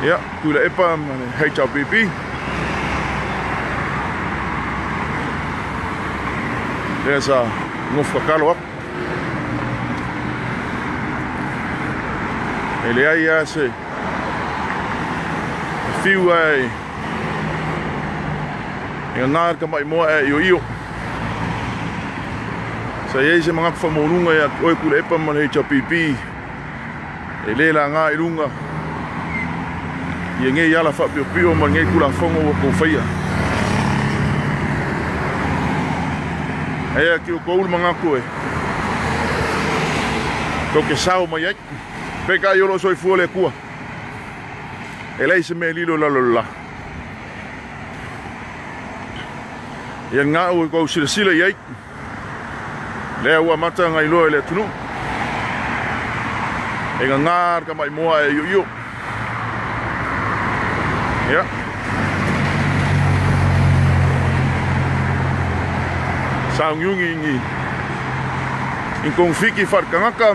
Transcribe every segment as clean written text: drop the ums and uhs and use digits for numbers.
Ia, Tuilaepa ma le HRPP. Lea sa nofo tatalo atu. E leai lava se fiu ae e gagā le tamai moa ae ioio. Sa i ai se manatu faamaualuga ia te oe Tuilaepa ma le HRPP e le laga i luga ia nei ala faapiopio ma lenei Tulafono ua outou faia. Ae ia te outou le manatu e tou te sao mai ai. Peitai o lo o soifua le Atua. E leai se mea e lilo i lalo o le la. Ia lena ua outou silasila i ai. Lea ua amata ona iloa e le atunuu. E gagā le tamai moa ae ioio. Ia. Sauniuni ni i togafiti faale-tagata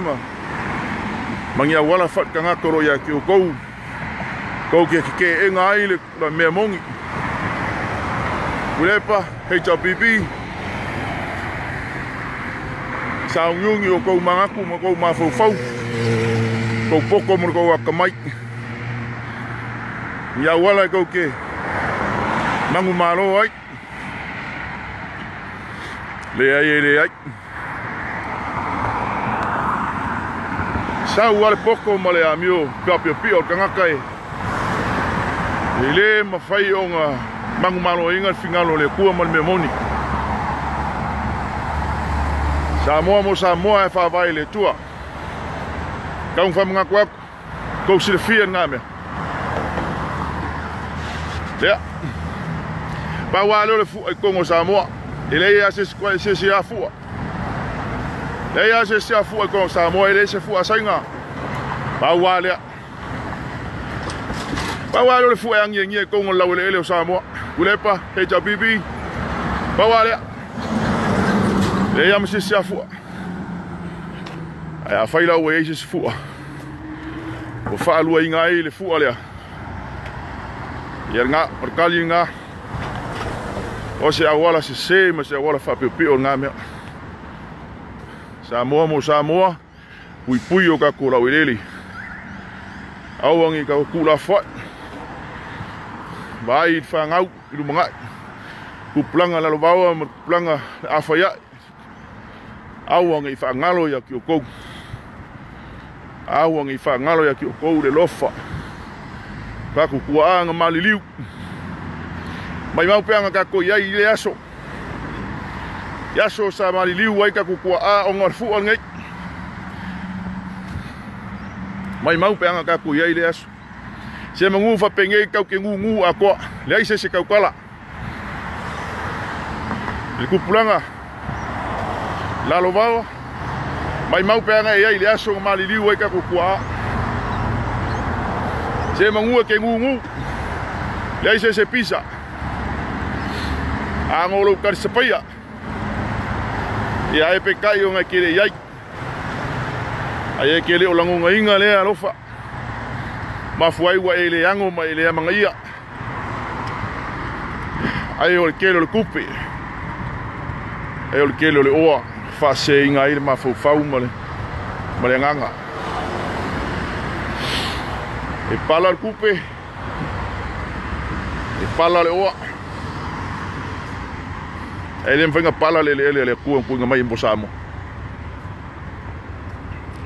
ma ni auala faale-tagata o lo o ia te outou tou te teteena ai le mea moni. Tuilaepa, HRPP, sauniuni o tou manatu ma tou mafaufau, tou poto ma le tou atamai. I auala e tou te manumalo ai. Leai e leai. Sau lava le poto ma le amio peapiapia o le tagata e le mafai ona manumaloina le finagalo o le Atua ma le mea moni. Samoa mo Samoa e faavae i le Atua. Tau ina faamanatu atu, tou silafia lena mea. Lea. Pau lava lea o le fua i totonu o Samoa. E leai lava se isi a fua. Leai lava se isi a fua i totonu o Samoa, e leai se fua a Saina. Pau lava lea. Pau lava lea o le fua e agiagia i totonu o le laueleele o Samoa. Tuilaepa, HRPP, pau lava lea. Leai lava ma se isi a fua. Ae afai la ua i ai se isi fua, ua faaluaina ai le fua lea, ia lena, o le tali lena, o se auala sese ma se auala faapiopio lena mea. Samoa mo Samoa, puipui o tatou laueleele. Aua ne i tatou tuulafoai, vaai i le fanau i lumanai, tupulaga lalovaoa ma tupulaga le afaiae. Aua ne i faagalo ia te outou. Aua ne i faagalo ia te outou le lofa. Tatou tuaa na maliliu. Maimau pea na tatou i ai i le aso. I aso sa maliliu ai tatou tuaa ona o le fua lenei. Maimau pea na tatou i ai i le aso. Se manu faapenei tau te gugu atoa. Leai se isi e tautala. I le tupulaga lalovaoa, maimau pe ana e ai i le aso na maliliu ai tatou tuaa. Se manu e te gugu, leai se isi e pisa. A no lou talisapaia, ia e peitai ona e te le i ai. Ae e te le o lagonaina lea alofa. Mafua ai ua e le ano ma e le amanaia. Ai o le tele o le tupe, ai o le tele o le oa, faaseseina ai le mafaufau ma le agaga. E pala le tupe, e pala le oa, ae le mafai ona pala le eleele a le Atua na tuuina mai mo Samoa.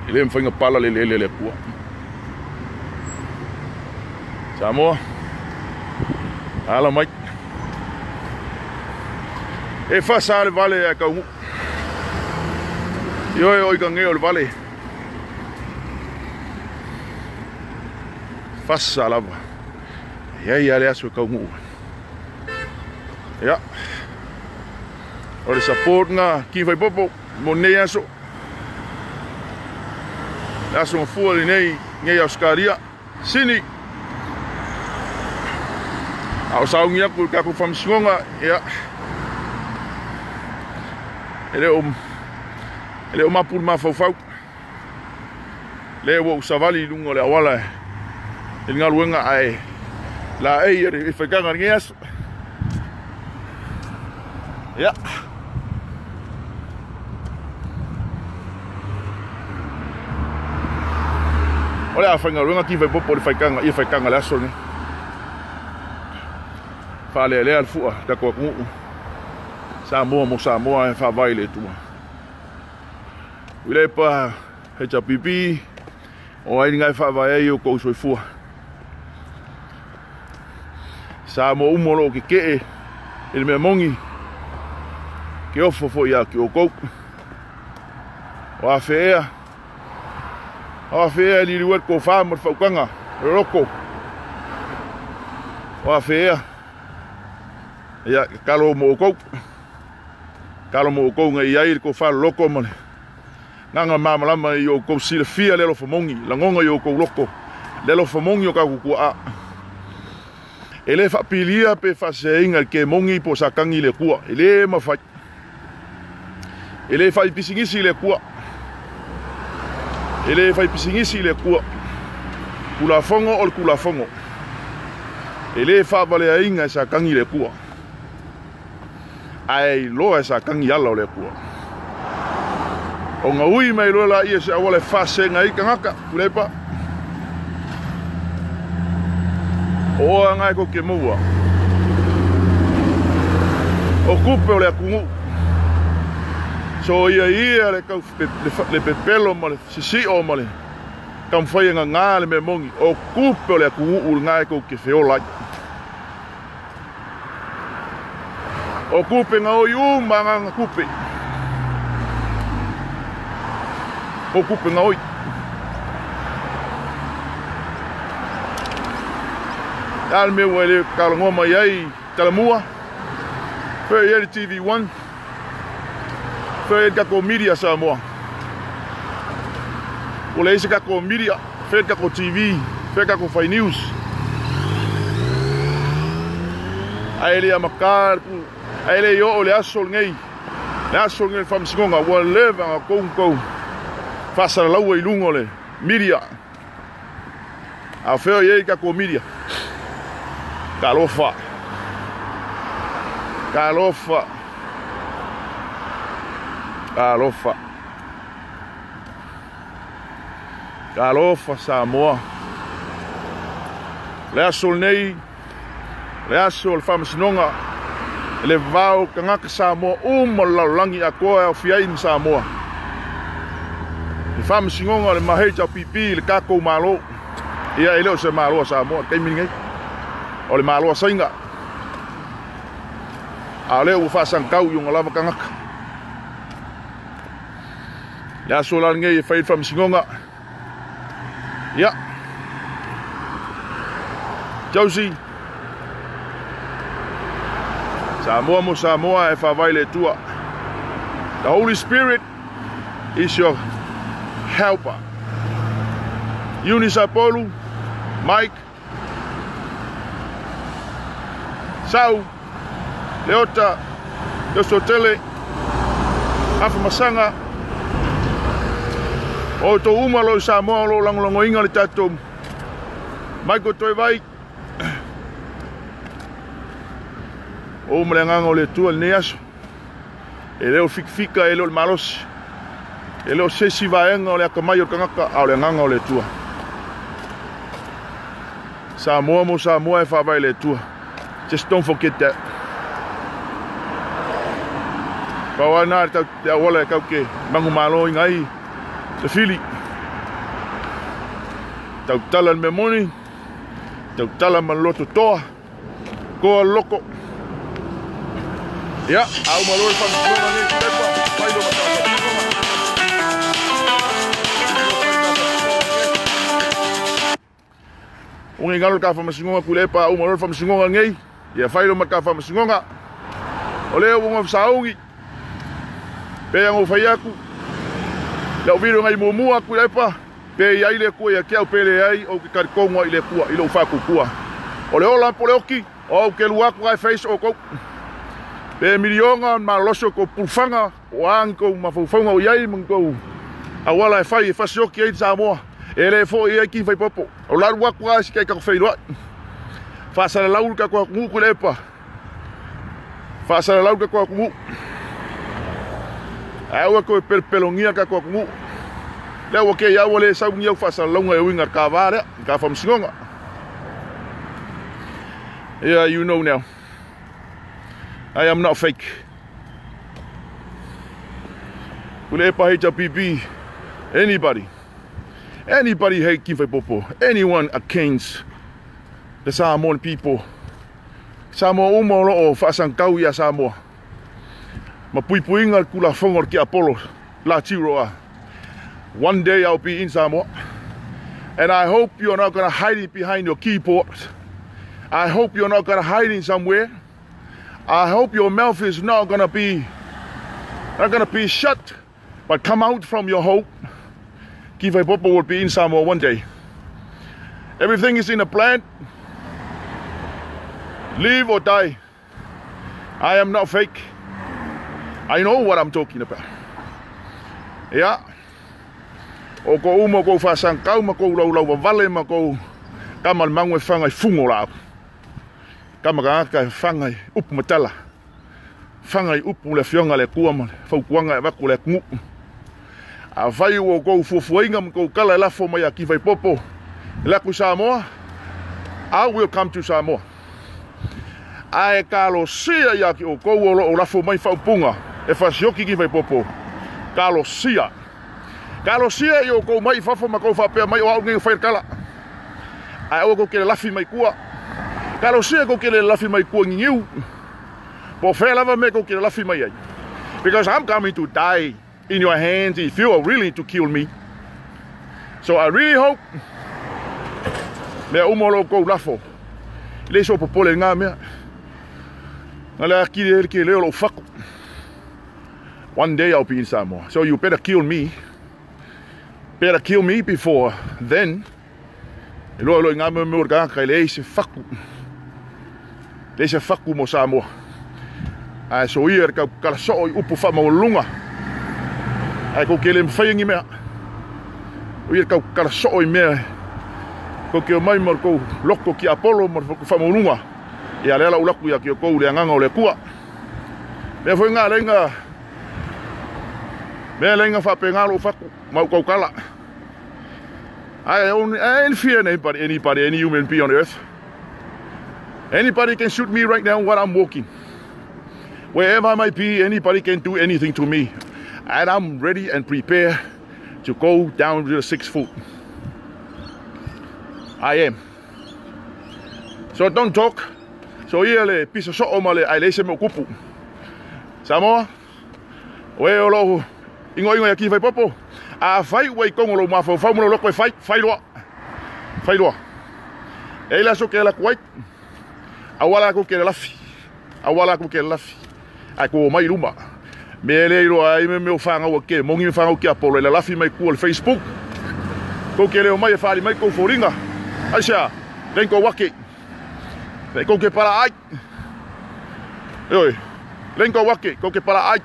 E le mafai ona pala le eleele a le Atua. Samoa, ala mai. E fasa le vale ae taunuu. Ioe oi ka geo le vale. Fasa lava. E i ai lava le aso e taunuu. Ia. O le support na King Faipopo mo lenei aso. Le aso gafua lenei nei Ausetalia. Sini. A o sauni atu i le tatou faamasinoga, ia, e le o mapu le mafaufau. Lea ua ou savali i luga o le auala e I le galuega ae laei i faikaga i lenei aso. Ia. O le a faigaluega tifaepopo i le faikaga ia faikaga i le aso lenei. Faalealea le fua tatou atunuu. Samoa mo Samoa e faavae i le Atua. Tuilaepa HRPP, o ai lena e faavae ai o tou soifua. Samoa uma o lo o tetee i le mea moni, ke ofo foi ia te outou. O a fe ea, o a fe ea e liliu ai le tofa ma le faautaga, le loto. O a fe ea, ia, tatalo mo outou. Tatalo mo outou ina ia i ai le tofa loloto ma le agaga malamalama i outou silafia le alofa moni, lagona i outou loto le alofa moni o tatou tuaa. E le faapilia pe faaseseina e le kemoni po o Satani le Atua. E le mafai. E le fai pisinisi le Atua. E le fai pisinisi le Atua. Tulafono o le Tulafono. E le faavaleaina e Satani le Atua. Ae iloa e Satani ala o le Atua. Ona ui mai loa laia se auala e faasega ai tagata, Tuilaepa. O oe lava e tou te maua. O tupe o le atunuu. Soia ia le tau le pepelo ma le sisio ma le taumafai e gaga le mea moni. O tupe o le atunuu lena e tou te feola ai. O tupe gaoi uma agaga tupe. O tupe gaoi. A le mea ua e le talanoa mai ai Talamua, fea i ai le TV1, fea i ai le tatou media Samoa. Ua leai se tatou media, fea le tatou TV, fea le tatou fai news. Ae le amata, ae le i oo le aso lenei, le aso lenei o le faamasinoga, ua leva ona tou faasalalaua i luga o le media. A o fea o i ai tatou media? Talofa. Talofa. Talofa. Talofa Samoa. O le aso lenei, o le aso o le faamasinoga, e le vavao tagata Samoa uma o le lalolagi atoa e aofia ai ma Samoa. Le faamasinoga o le ma HRPP, le tatou Malo. Ia, e le o se Malo a Samoa i le taimi lenei. O le Malo a Saina. A o lea ua faasagatau i ona lava tagata. Le aso la lenei e fai le faamasinoga. Ia. Josie. Samoa mo Samoa e faavae i le Atua. The Holy Spirit is your helper. Eunice Apolu, Mike, Sau, Leota, Leosotele, Afamasaga, o outou uma o lo o i Samoa o lo o lagolagoina le tatou Michael Toevai. O uma le agaga o le Atua i lenei aso. E le o fikafika, e le o le malosi, e le o se isi vaega o le atamai o le tagata, a o le agaga o le Atua. Samoa mo Samoa e faavae i le Atua. Just don't forget that. Pau lava lena le auala e tau te manumaloina ai le fili. Tautala le mea moni, tautala ma le loto toa, toa le loko. Ia, a uma loa le faamasinoga nei, pepa, fai loa ma faamasinoga. O nei galo le ka faamasinoga Tuilaepa a uma loa le faamasinoga lenei, ia fai loa ma le ka faamasinoga. O lea ua ona sauni, pei ona ou fai atu, lau video ngai muamua Tuilaepa, pe i ai le Atua ia te au pe leai, ou te talitonu ai i le Atua i lou faatuatua. O le ola po o le oti, ou te lua atu ae face outou. Pe miliona malolosi o tou pulufaga, o a ni tou mafaufauga o i ai ma ni tou auala e fai e fasioti ai Samoa. E le foʻi ai Kifaipopo. O la alu atu a si kai kako feiloai. Faasalalau le tatou atunuu Tuilaepa. Faasalalau le tatou atunuu. Ae aua toe pelopelogia le tatou atunuu. Lea ua kei ua le sau ni au faasalalauga e uiga i le kava lea, le ta faamasinoga. Yeah, you know now. I am not fake. Tuilaepa HRPP, anybody. Anybody hate Kifaipopo, anyone against the Samoan people. Samoa uma o loo faasagau ia Samoa. Ma puipuiga le tulafono o le tiapolo la tiuroa. One day I'll be in Samoa. And I hope you're not gonna hide it behind your keyboard. I hope you're not gonna hide it somewhere. I hope your mouth is not gonna be not gonna be shut, but come out from your hole. Kifaipopo will be in Samoa one day. Everything is in a plan. Live or die. I am not fake. I know what I'm talking about. Yeah. O ko uma ko faasagau ma kou laulau vavale ma kou kama le magu e faga i fugo o laau. Kama tagata e faga i upu matala. Faga i upu le afioga le Atua ma le fautuaga e avatu le atunuu. Afai ua outou fuafuaina ma tou tala e lafo mai ia Kifaipopo e le atu i Samoa, I will come to Samoa. Ae talosia ia te outou o lo o lafo mai faaupuga e fasioki Kifaipopo. Talosia. Talosia i outou mai i fafo ma tou faapea mai o au nei o fai le tala. Ae aua tou te lelafi mai tua. Talosia tou te lelafi mai tua niniu. Po o fea lava mea tou te lelafi mai ai. Because I'm coming to die in your hands if you are willing to kill me. So I really hope mea uma o lo outou lafo. E le so popole i ngā mea. Na le akili e le ke leo lou faku. One day I'll be in Samoa. So you better kill me. Better kill me before then. E loa loa i ngā mea mea o le tagata e leai se faku. Leai se faku mo Samoa. Ae so ia le kau kala soo i upu whaamaualuluga. Ae kou ke le mawhai ni mea. O ia le kau kala soo i mea. Kou ke o mai ma le kou loko ki Apollo ma le whaamaualuluga. Ia lea la ulaku ia ki o kou le anganga o le Atua. Mea foi ngā leinga. Mea leinga whaapenga lou faku. Mau kau kala. I only I ain't fear anybody, anybody, any human being on earth. Anybody can shoot me right now while I'm walking. Wherever I might be, anybody can do anything to me. And I'm ready and prepared to go down to the 6 foot. I am. So don't talk. So ia le pisa soo ma le ai le se mo kupu. Samoa, oe o lou igoigo ia Kifaipopo. Afai ua i kogo lou mafaufau ma lou loko e fai, fai loa. Fai loa. E ai le aso ke ala atu ai. Aua la kou ke lelafi. Aua la kou ke lelafi. Ae kou omai i luma. Mea e le iloa ai me mea o whangau a ke mongi me whangau ki Apollo e lelafi mai kua le Facebook. Kou ke leo mai e whaali mai kou fōringa. Aisea, lein kou ake. Lei kou ke para ai. Oi, lein kou ake, kou ke para ai.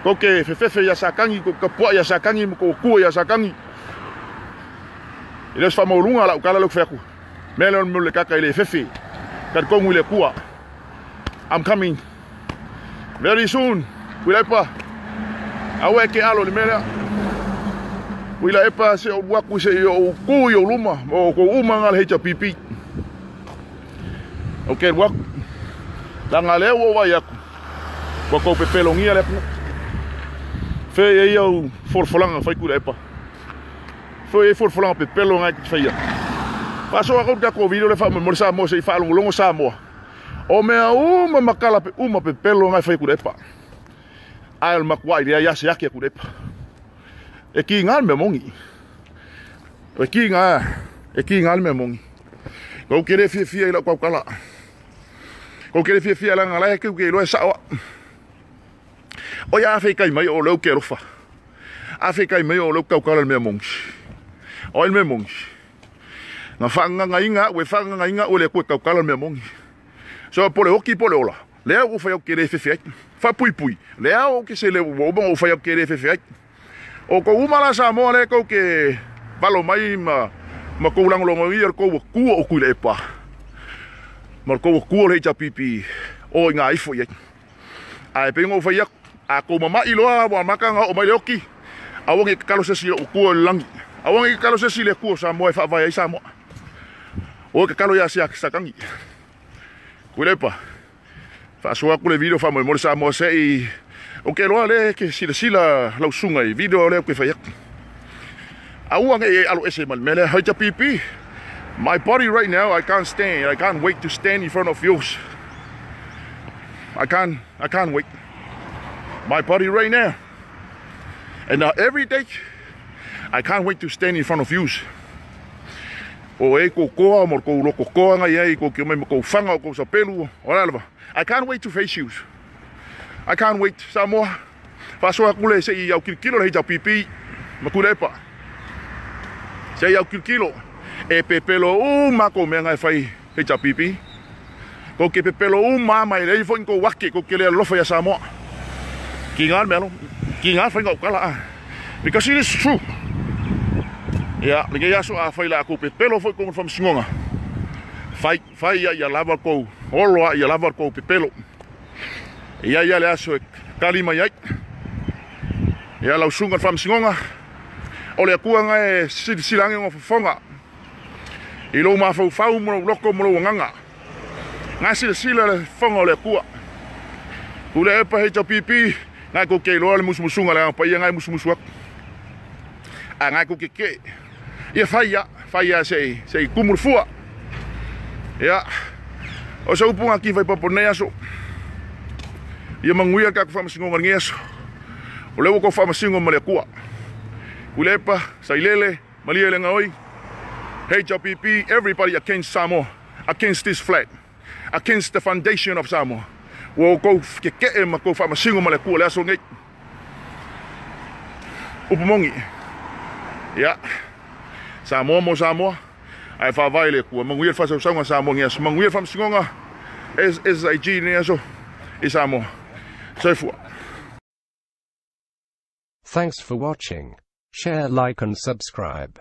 Kou ke fefefe ia sakangi, kou kapua ia sakangi, ma kou kua ia sakangi. E le os whamaulunga lau kala lau wheaku. Mea leo le kaka i le fefe. Ka kongu i le kua. I'm coming very soon. Tuilaepa. Aua e ke alo le mea lea. Tuilaepa se o waku se i o ku i o luma. O ko uma ngā le HRPP. O ke waku. La ngā leo o vai aku. Kua kou pepelongia le aku. Fe e ia u folafolanga whai Tuilaepa. Fe e folafolanga pepelo ngai ki whaia. Whasoa kou te video le wha mo le Samoa se i whaalongolongo Samoa. O mea uma makala pe uma pepelo ngai whai Tuilaepa. Ae o le makuai lea ia se ake a Tuilaepa. E ki ngā le mea mongi. E ki ngā le mea mongi. Kou ke le fiafia i lau kaukala. Kou ke le fiafia la ngā lai ke uke iloa e saoa. O ia awhei kai mai o leu ke alofa. Awhei kai mai o leu kaukala le mea mongi. O le mea mongi. Ngā whaanganga inga, ue whaanganga inga ue le kue kaukala le mea mongi. So po le hoki po le ola. Lea o whai au ke le fefe ai. Wha pui. Lea o ke se le o o whai au ke le fefe ai. O ko uma la Samoa le kou ke valo mai ma ma kou lagolagoina le kou Akua o Tuilaepa ma le kou Akua o le HRPP o i ngā ifo i ai. Ae pei ona ou fai atu, a kou mama'i loa ua amata ona oo mai le oti, aua ne i tatalo se isi i lou Akua o le lagi. Aua ne i tatalo se isi i le Akua o Samoa e faavae ai Samoa. O e tatalo ia Satani. Tuilaepa, faasoa atu le video faamolemole Samoa se i ou te iloa lea e te silasila lau susuga i video lea ou te fai atu. Aua ne i e alo ese ma le mea lea. HRPP, my body right now, I can't stand. I can't wait to stand in front of yours. I can't wait. My body right now. And now every day, I can't wait to stand in front of you. O e ko koa mo ko loko koa nga ia i ko ki mai mo ko whanga o ko sa pelu o la lava. I can't wait to face you. I can't wait. Samoa. Faasoa atu le se i au kilokilo le HRPP ma Tuilaepa. Se i au kilokilo. E pepelo uma ko mea ngai fai HRPP. Ko ke pepelo uma mai lei foi ko wake ko ke le alofa ia Samoa. Ki ngā mea lo. Ki ngā whainga o kala a. Because it is true. Ia, le ngei aso a fai la ko pepelo foi ko whamsingonga. Fai, fai ia ia lava ko, olo a ia lava ko pepelo. Ia ia le aso e kali mai ai. Ia lau sunga whamsingonga. O le akua ngai e silasilange o fofonga. I lou mafaufau mo lou loko mo lou agaga. Ngai silasila le fofoga o le Atua. Tuilaepa HRPP, ngai kou ke iloa le musumusuga le Agaga Paia ngai musumusu atu. A ngai kou keke'e. Ia fai ia, fai ia se se i kumu le fua. Ia, o se upu ngā ki fai papo nei aso. Ia manuia le tatou faamasinoga i lenei aso. O lea ua tou faamasino ma le Atua. Tuilaepa, Sailele, Malia le Gaoi, HRPP, everybody against Samoa, against this flag, against the foundation of Samoa. Ua outou keke'e ma tou faamasino ma le Atua le aso nei. Upu moni. Ia, Samoa mo Samoa, ae faavae le Atua. Manuia le faasausauga a Samoa i lenei aso. Manuia le faamasinoga SIG i lenei aso i Samoa. Soifua. Thanks for watching. Share, like and subscribe.